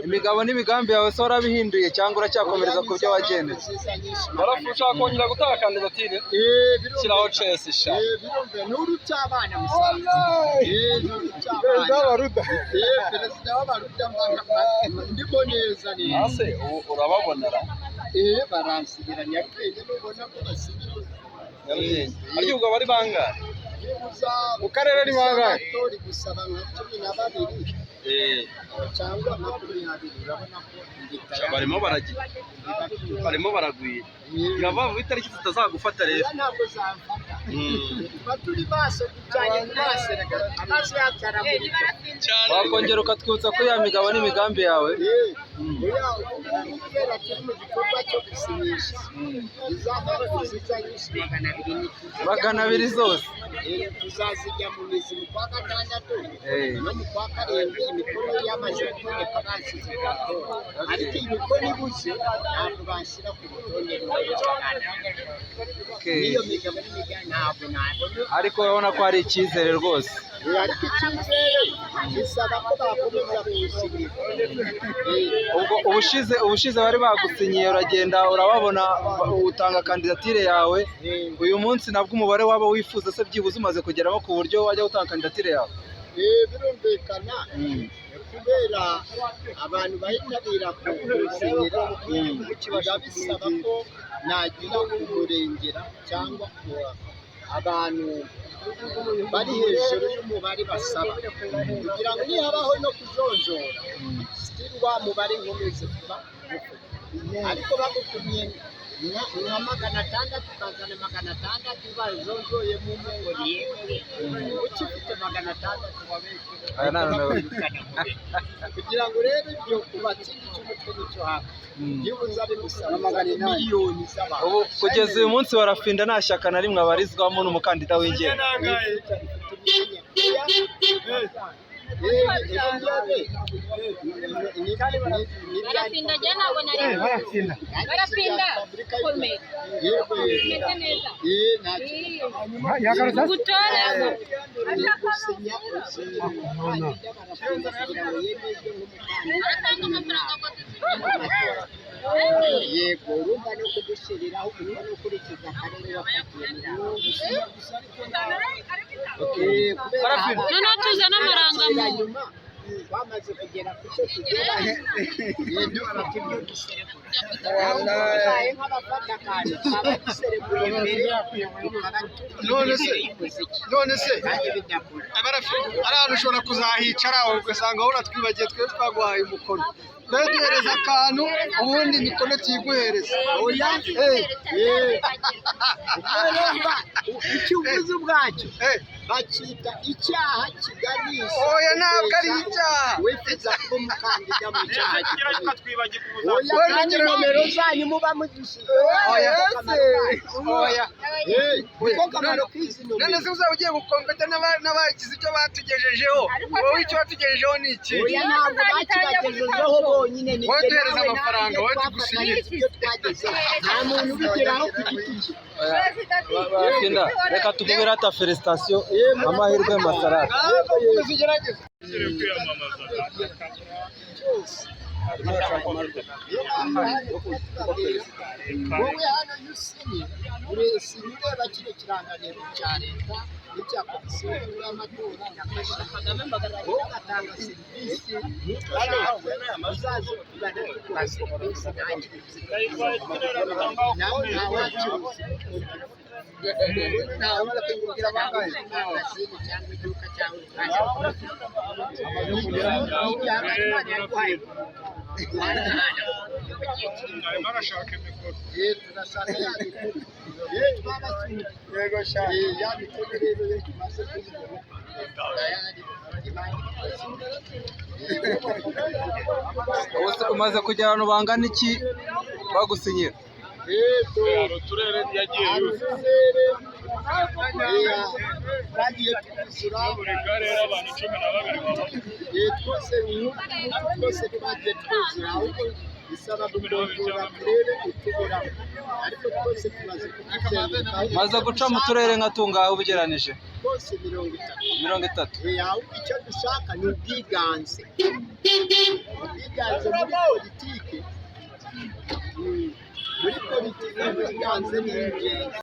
Imigabo n'imigambi yawe se warabihinduye cyangwa uracyakomereza ku byo wagendeye? Barafu, ushaka kongera gutanga kandidatire? Shyiraho chesi sha. Birumve, ni urucyabana musaza. Ni urucyabana. Perezida w'Abaruda. Perezida w'Abaruda, ndimo neza neza. Ase ubu urababona ra? Baransigira Nyarugenge, nubona ko basigira. Nyarugenge ariko ubwo bari bangahe? Nibuza Mu karere ni bangahe? Abatori gusaba nka 12 cyangwa 20, urabona ko Sha, barimo baragira, barimo baragwira. Irava itariki zitazagufata rero. Oya, ntabwo zamfata. Tuba turi maso cyane, ku maso, amaso yacu aramurika. Wakongera ukatwibutsa ko ya migabo n'imigambi yawe? Oya, ubu ngubu kubera turi mu gikorwa cyo gusinyisha, izaba nziza nyinshi 200 ni 200 zose? Tuzazijya mu mizi mu kwa gatandatu no mu kwa karindwi, imikono yamaze kuboneka, bashyize ku rutonde. Ariko iyi mikono ibuze ntabwo bashyira ku rutonde rw'abana. N'iyo migabo n'imigambi ntabwo nabona. Ariko urabona ko hari icyizere rwose. Ariko icyizere bisaba ko bakomeza kuwusinyira. Ubwo ubushize bari bagusinyiye, uragenda urababona, utanga kandidatire yawe. Uyu munsi nabwo umubare waba wifuza se byibuze umaze kugeramo ku buryo wajya gutanga kandidatire yawe? Birumvikana, kubera abantu bahitabira kuwusinyira, biba bisaba ko nagira umurengera cyangwa abantu bari hejuru y'umubare basaba, kugira ngo nihabaho no kujonjora, still wa mubare nkomeze kuba muto. Ariko bagutumye nka 600, ukazana 600, bajonjoyemo umwe ngo niyemewe, ukifite 600. Aya ni Bakwirukana mu biro. Kugira ngo rero ibyo ubatsinde, icy'umutwe n'icyo haka, byibuze bigusaba miliyoni z'abantu. Ubu kugeza uyu munsi Barafinda nta shyaka na rimwe abarizwamo, n'umukandida wigenga. Barafinda, njye ntabwo nari. Barafinda, komera. Umeze neza. Yagarutse. Gutore. Aratanga amafaranga ngo Yego, urumva no kugushyiriraho umukono ukurikiza akarere wafatiye. Noneho tuzane amarangamuntu. Nyuma bamaze kugera ku cyo tugera, dufata ibyo duserebura. Tubaye nk'abafata akantu twaba duserebuye mbere, tukaba None se umuziki none se kandi bidakora. Barafi, ari ahantu ushobora kuzahicara ugasanga wowe uratwibagiye, twe twaguhaye umukono. Twe duhereza akantu, ubundi imikono tuyiguhereza. Oya, urumva icyo uvuze ubwacyo bacyita icyaha kiganisha Oya, ntabwo ari icyaha. Wifuza kuba umukandida mu cyaha gikomeye. Oya, Oya, kandi nomero zanyu muba mudusize. Oya, oya. Niko kamaro k'izi None nomero. se uzaba ugiye gukompeta n'abagize icyo batugejejeho? Wowe icyo watugejejeho ni iki? Oya, ntabwo bakibagejejeho bonyine, ni Wowe jye duhereza nawe amafaranga, nanjye wowe twafatanyije tugusinyire. ibyo twagezeho. Nta muntu ubigeraho ku giti cye. Barafinda, reka tukubwire ata félicitations, amahirwe masarara. Ntabwo ukomeza ugerageze. Cyose. Niyo mpamvu hano tuba tubabwira, wowe hano iyo usinye, uresinya ureba kino kirangantego cya leta n'icya komisiyo y'igihugu y'amatora na kashe, wowe ugatanga serivisi nk'uko ushaka. Uzaze utugana tuguha serivisi nta kiguzi, nawe ntawacuruza mangazini cyangwa iduka cyangwa uruganda. Icyaba Imana yaguhaye guhanahana mu gihe kiri imbere. Turashaka ya mikoro. Twabasuye. Yego sha. Ya mikoro rero iyo tumaze kuyibona, tayari Imana Ubu se umaze kugera ahantu bangana iki bagusinyira? Uturere yagiye yuzuye. Twagiye twuzura. Buri karere abantu 12 babona. Twose, nk'uku twose twagiye twuzura, ahubwo Bisaba gukontorora turere utuburamo, ariko twose tumaze kutuzenguruka. Maze guca mu turere nka tungahe ubugeranije? Twose 30. 30. Ahubwo icyo dushaka ni ubwiganze, ubwiganze muri politiki. Muri politiki ubwiganze ni ingenzi.